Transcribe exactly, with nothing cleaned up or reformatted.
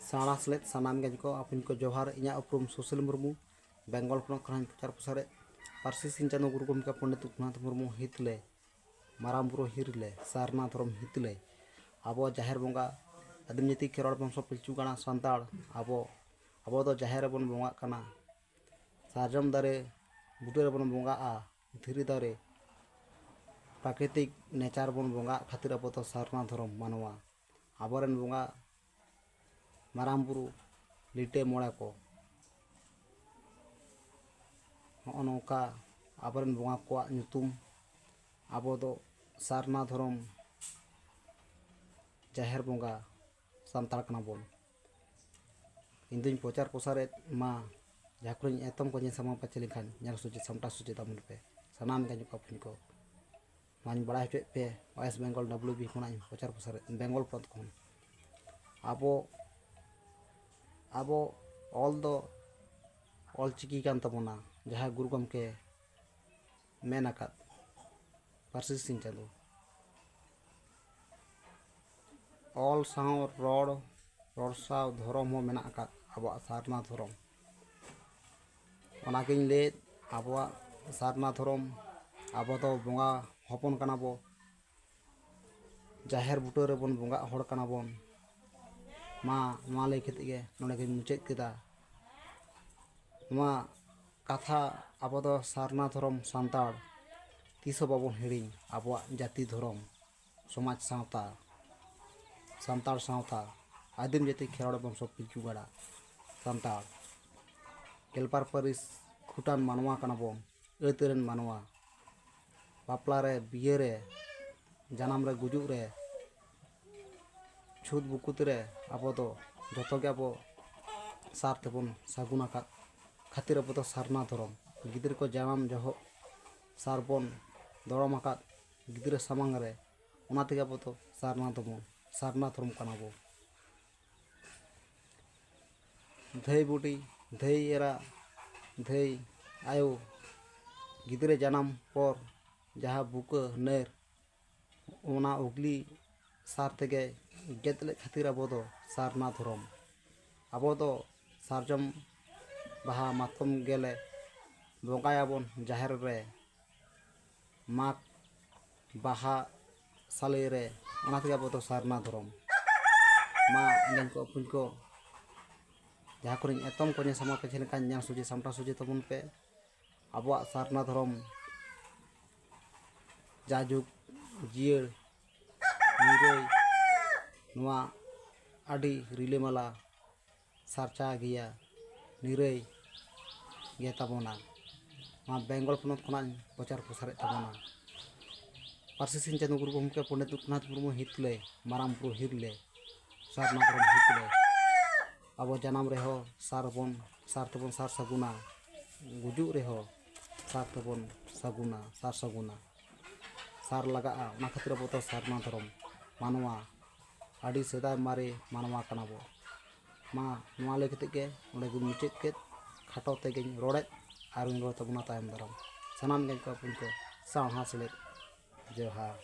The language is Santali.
ᱥᱟᱬᱟ ᱥᱮᱞᱮᱫ ᱥᱟᱱᱟᱢ ᱜᱮ ᱠᱚ ᱟᱯᱷᱤᱧ ᱠᱚ ᱡᱚᱦᱟᱨ᱾ ᱤᱧᱟᱹᱜ ᱩᱯᱨᱩᱢ ᱥᱩᱥᱤᱞ ᱢᱩᱨᱢᱩ, ᱵᱮᱝᱜᱚᱞ ᱯᱚᱱᱚᱛ ᱠᱷᱚᱱᱟᱜ ᱤᱧ ᱯᱨᱚᱪᱟᱨ ᱯᱨᱚᱥᱟᱨᱮᱫ ᱯᱟᱹᱨᱥᱤ ᱥᱤᱧ ᱪᱟᱸᱫᱳ ᱜᱩᱨᱩ ᱜᱚᱢᱠᱮ ᱯᱚᱱᱰᱤᱛ ᱨᱚᱜᱷᱩᱱᱟᱛᱷ ᱢᱩᱨᱢᱩ ᱦᱤᱛ ᱞᱮ, ᱢᱟᱨᱟᱝ ᱵᱩᱨᱩ ᱦᱤᱨ ᱞᱮ, ᱥᱟᱨᱱᱟ ᱫᱷᱚᱨᱚᱢ ᱦᱤᱛ ᱞᱮ, ᱟᱵᱚ ᱡᱟᱦᱮᱨ ᱵᱚᱸᱜᱟ, ᱟᱹᱫᱤᱢ ᱡᱟᱹᱛᱤ ᱠᱷᱮᱨᱣᱟᱲ ᱵᱚᱝᱥᱚ ᱯᱤᱞᱪᱩ ᱜᱟᱲᱟ ᱥᱟᱱᱛᱟᱲ, ᱟᱵᱚ, ᱟᱵᱚ ᱫᱚ ᱡᱟᱦᱮᱨ ᱨᱮᱵᱚᱱ ᱵᱚᱸᱜᱟᱜ ᱠᱟᱱᱟ, ᱥᱟᱨᱡᱚᱢ ᱫᱟᱨᱮ ᱵᱩᱴᱟᱹ ᱨᱮᱵᱚᱱ ᱵᱚᱸᱜᱟᱜᱼᱟ, ᱫᱷᱤᱨᱤ ᱫᱟᱨᱮ, ᱯᱨᱟᱠᱨᱤᱛᱤᱠ ᱱᱮᱪᱟᱨ ᱵᱚᱱ ᱵᱚᱸᱜᱟᱜ ᱠᱷᱟᱹᱛᱤᱨ ᱟᱵᱚ ᱫᱚ ᱥᱟᱨᱱᱟ ᱫᱷᱚᱨᱚᱢ ᱢᱟᱱᱣᱟ᱾ ᱟᱵᱚᱨᱮᱱ ᱵᱚᱸᱜᱟ ᱢᱟᱨᱟᱝ ᱵᱩᱨᱩ, ᱞᱤᱴᱟᱹ ᱢᱚᱬᱮ ᱠᱚ, ᱦᱚᱸᱜᱼᱚ ᱱᱚᱝᱠᱟ ᱟᱵᱚᱨᱮᱱ ᱵᱚᱸᱜᱟ ᱠᱚᱣᱟᱜ ᱧᱩᱛᱩᱢ᱾ ᱟᱵᱚ ᱫᱚ ᱥᱟᱨᱱᱟ ᱫᱷᱚᱨᱚᱢ ᱡᱟᱦᱮᱨ ᱵᱚᱸᱜᱟ ᱥᱟᱱᱛᱟᱲ ᱠᱟᱱᱟ ᱵᱚᱱ᱾ ᱤᱧ ᱫᱩᱧ ᱯᱨᱚᱪᱟᱨ ᱯᱨᱚᱥᱟᱨᱮᱫ ᱢᱟ, ᱡᱟᱦᱟᱸ ᱠᱚᱨᱮᱧ ᱮᱛᱚᱢ ᱠᱚᱧ ᱥᱟᱢᱟᱝ ᱯᱟᱪᱮ ᱞᱮᱱᱠᱷᱟᱱ ᱧᱮᱞ ᱥᱚᱡᱷᱮ ᱥᱟᱢᱴᱟᱣ ᱥᱚᱡᱷᱮ ᱛᱟᱵᱚᱱ ᱯᱮ ᱥᱟᱱᱟᱢ ᱜᱮ ᱧᱩᱠᱟ ᱯᱷᱩᱧ ᱠᱚ᱾ ᱱᱚᱣᱟᱧ ᱵᱟᱲᱟᱭ ᱦᱚᱪᱚᱭᱮᱫ ᱯᱮ, ᱳᱭᱮᱥᱴ ᱵᱮᱝᱜᱚᱞ ᱰᱟᱵᱽᱞᱤᱭᱩ ᱵᱤ ᱠᱷᱚᱱᱟᱜ ᱤᱧ ᱯᱨᱚᱪᱟᱨ ᱯᱨᱚᱥᱟᱨᱮᱫ ᱵᱮᱝᱜᱚᱞ ᱯᱚᱱᱚᱛ ᱠᱷᱚᱱ᱾ ᱟᱵᱚ, ᱟᱵᱚ ᱚᱞ ᱫᱚ ᱚᱞ ᱪᱤᱠᱤ ᱠᱟᱱ ᱛᱟᱵᱚᱱᱟ, ᱡᱟᱦᱟᱸ ᱜᱩᱨᱩ ᱜᱚᱢᱠᱮ ᱢᱮᱱ ᱟᱠᱟᱫ ᱯᱟᱹᱨᱥᱤ ᱥᱤᱧ ᱪᱟᱸᱫᱳ᱾ ᱚᱞ ᱥᱟᱶ ᱨᱚᱲ, ᱨᱚᱲ ᱥᱟᱶ ᱫᱷᱚᱨᱚᱢ ᱦᱚᱸ ᱢᱮᱱᱟᱜ ᱟᱠᱟᱫ ᱟᱵᱚᱣᱟᱜ ᱥᱟᱨᱱᱟ ᱫᱷᱚᱨᱚᱢ᱾ ᱚᱱᱟᱜᱤᱧ ᱞᱟᱹᱭᱮᱫ, ᱟᱵᱚᱣᱟᱜ ᱥᱟᱨᱱᱟ ᱫᱷᱚᱨᱚᱢ, ᱟᱵᱚ ᱫᱚ ᱵᱚᱸᱜᱟ ᱦᱚᱯᱚᱱ ᱠᱟᱱᱟ ᱵᱚ, ᱡᱟᱦᱮᱨ ᱵᱩᱴᱟᱹ ᱨᱮᱵᱚᱱ ᱵᱚᱸᱜᱟᱜ ᱦᱚᱲ ᱠᱟᱱᱟ ᱵᱚᱱ᱾ ᱢᱟ ᱱᱚᱣᱟ ᱞᱟᱹᱭ ᱠᱟᱛᱮ ᱜᱮ ᱱᱚᱰᱮ ᱜᱤᱧ ᱢᱩᱪᱟᱹᱫ ᱠᱮᱫᱟ᱾ ᱱᱚᱣᱟ ᱠᱟᱛᱷᱟ, ᱟᱵᱚ ᱫᱚ ᱥᱟᱨᱱᱟ ᱫᱷᱚᱨᱚᱢ ᱥᱟᱱᱛᱟᱲ ᱛᱤᱥ ᱦᱚᱸ ᱵᱟᱵᱚᱱ ᱦᱤᱲᱤᱧ, ᱟᱵᱚᱣᱟᱜ ᱡᱟᱹᱛᱤ ᱫᱷᱚᱨᱚᱢ, ᱥᱚᱢᱟᱡᱽ ᱥᱟᱶᱛᱟ, ᱥᱟᱱᱛᱟᱲ ᱥᱟᱶᱛᱟ, ᱟᱹᱫᱤᱢ ᱡᱟᱹᱛᱤ ᱠᱷᱮᱨᱣᱟᱲ ᱵᱚᱝᱥᱚ ᱯᱤᱞᱪᱩ ᱜᱟᱲᱟ ᱥᱟᱱᱛᱟᱲ, ᱜᱮᱞᱵᱟᱨ ᱯᱟᱹᱨᱤᱥ ᱠᱷᱩᱴᱟᱱ ᱢᱟᱱᱣᱟ ᱠᱟᱱᱟ ᱵᱚᱱ, ᱟᱹᱛ ᱨᱮᱱ ᱢᱟᱱᱣᱟ᱾ ᱵᱟᱯᱞᱟ ᱨᱮ, ᱵᱤᱭᱟᱹ ᱨᱮ, ᱡᱟᱱᱟᱢ ᱨᱮ, ᱜᱩᱡᱩᱜ ᱨᱮ, ᱪᱷᱩᱛ ᱵᱩᱠᱩᱛ ᱨᱮ ᱟᱵᱚ ᱫᱚ ᱡᱚᱛᱚ ᱜᱮ ᱟᱵᱚ ᱥᱟᱨ ᱛᱮᱵᱚᱱ ᱥᱟᱹᱜᱩᱱ ᱟᱠᱟᱫ ᱠᱷᱟᱹᱛᱤᱨ ᱟᱵᱚ ᱫᱚ ᱥᱟᱨᱱᱟ ᱫᱷᱚᱨᱚᱢ᱾ ᱜᱤᱫᱽᱨᱟᱹ ᱠᱚ ᱡᱟᱱᱟᱢ ᱡᱚᱦᱚᱜ ᱥᱟᱨ ᱵᱚᱱ ᱫᱚᱲᱚᱢ ᱟᱠᱟᱫ ᱜᱤᱫᱽᱨᱟᱹ ᱥᱟᱢᱟᱝ ᱨᱮ, ᱚᱱᱟ ᱛᱮᱜᱮ ᱟᱵᱚ ᱫᱚ ᱥᱟᱨᱱᱟ ᱫᱷᱚᱨᱚᱢ, ᱥᱟᱨᱱᱟ ᱫᱷᱚᱨᱚᱢ ᱠᱟᱱᱟ ᱵᱚ᱾ ᱫᱷᱟᱹᱭ ᱵᱩᱰᱷᱤ, ᱫᱷᱟᱹᱭ ᱮᱨᱟ, ᱫᱷᱟᱹᱭ ᱟᱭᱳ, ᱜᱤᱫᱽᱨᱟᱹ ᱡᱟᱱᱟᱢ ᱯᱚᱨ ᱡᱟᱦᱟᱸ ᱵᱩᱠᱟᱹ ᱱᱟᱹᱨ, ᱚᱱᱟ ᱩᱜᱽᱞᱤ ᱥᱟᱨ ᱛᱮᱜᱮ ᱜᱮᱫ ᱞᱮᱫ ᱠᱷᱟᱹᱛᱤᱨ ᱟᱵᱚ ᱫᱚ ᱥᱟᱨᱱᱟ ᱫᱷᱚᱨᱚᱢ᱾ ᱟᱵᱚ ᱫᱚ ᱥᱟᱨᱡᱚᱢ ᱵᱟᱦᱟ ᱢᱟᱛᱠᱚᱢ ᱜᱮᱞᱮ ᱵᱚᱸᱜᱟᱭᱟᱵᱚᱱ ᱡᱟᱦᱮᱨ ᱨᱮ᱾ ᱢᱟᱜᱽ ᱵᱟᱦᱟ ᱥᱟᱞᱮ ᱨᱮ, ᱚᱱᱟ ᱛᱮᱜᱮ ᱟᱵᱚ ᱫᱚ ᱥᱟᱨᱱᱟ ᱫᱷᱚᱨᱚᱢ᱾ ᱢᱟ ᱮᱸᱜᱟᱧ ᱠᱚ ᱟᱹᱯᱩᱧ ᱠᱚ, ᱡᱟᱦᱟᱸ ᱠᱚᱨᱮᱧ ᱮᱛᱚᱢ ᱠᱚ ᱧᱮᱞ ᱥᱟᱢᱟ ᱯᱟᱪᱷᱮ ᱞᱮᱠᱟᱧ ᱧᱮᱞ ᱥᱚᱡᱷᱮ ᱥᱟᱢᱴᱟᱣ ᱥᱚᱡᱷᱮ ᱛᱟᱵᱚᱱ ᱯᱮ᱾ ᱟᱵᱚᱣᱟᱜ ᱥᱟᱨᱱᱟ ᱫᱷᱚᱨᱚᱢ ᱡᱟᱭᱡᱩᱜᱽ ᱡᱤᱭᱟᱹᱲ ᱱᱤᱨᱟᱹᱭ ᱱᱚᱣᱟ ᱟᱹᱰᱤ ᱨᱤᱞᱟᱹᱢᱟᱞᱟ ᱥᱟᱨᱪᱟ ᱜᱮᱭᱟ, ᱱᱤᱨᱟᱹᱭ ᱜᱮ ᱛᱟᱵᱚᱱᱟ᱾ ᱱᱚᱣᱟ ᱵᱮᱝᱜᱚᱞ ᱯᱚᱱᱚᱛ ᱠᱷᱚᱱᱟᱜ ᱤᱧ ᱯᱨᱚᱪᱟᱨ ᱯᱨᱚᱥᱟᱨᱮᱫ ᱛᱟᱵᱚᱱᱟ᱾ ᱯᱟᱹᱨᱥᱤ ᱥᱤᱧ ᱪᱟᱸᱫᱳ ᱜᱩᱨᱩ ᱜᱚᱢᱠᱮ ᱯᱚᱱᱰᱤᱛ ᱨᱚᱜᱷᱩᱱᱟᱛᱷ ᱢᱩᱨᱢᱩ ᱦᱤᱛ ᱞᱮ, ᱢᱟᱨᱟᱝ ᱵᱩᱨᱩ ᱦᱤᱛ ᱞᱮ, ᱥᱟᱨᱱᱟ ᱫᱷᱚᱨᱚᱢ ᱦᱤᱛ ᱞᱮ᱾ ᱟᱵᱚ ᱡᱟᱱᱟᱢ ᱨᱮᱦᱚᱸ ᱥᱟᱨ ᱵᱚᱱ, ᱥᱟᱨ ᱛᱮᱵᱚᱱ ᱥᱟᱨ ᱥᱟᱹᱜᱩᱱᱟ, ᱜᱩᱡᱩᱜ ᱨᱮᱦᱚᱸ ᱥᱟᱨ ᱛᱮᱵᱚᱱ ᱥᱟᱹᱜᱩᱱᱟ, ᱥᱟᱨ ᱥᱟᱹᱜᱩᱱᱟ᱾ ᱥᱟᱨ ᱞᱟᱜᱟᱜᱼᱟ, ᱚᱱᱟ ᱠᱷᱟᱹᱛᱤᱨ ᱟᱵᱚ ᱫᱚ ᱥᱟᱨᱱᱟ ᱫᱷᱚᱨᱚᱢ ᱢᱟᱱᱣᱟ, ᱟᱹᱰᱤ ᱥᱮᱫᱟᱭ ᱢᱟᱨᱮ ᱢᱟᱱᱣᱟ ᱠᱟᱱᱟ ᱵᱚ᱾ ᱢᱟ ᱱᱚᱣᱟ ᱞᱟᱹᱭ ᱠᱟᱛᱮ ᱜᱮ ᱚᱸᱰᱮ ᱜᱤᱧ ᱢᱩᱪᱟᱹᱫ ᱠᱮᱫ, ᱠᱷᱟᱴᱚ ᱛᱮᱜᱮᱧ ᱨᱚᱲᱮᱫ, ᱟᱨᱤᱧ ᱨᱚᱲ ᱛᱟᱵᱚᱱᱟ ᱛᱟᱭᱚᱢ ᱫᱟᱨᱟᱢ᱾ ᱥᱟᱱᱟᱢ ᱜᱮ ᱠᱚ ᱟᱹᱯᱩᱧ ᱠᱚ ᱥᱟᱶᱦᱟ ᱥᱮᱞᱮᱫ ᱡᱚᱦᱟᱨ᱾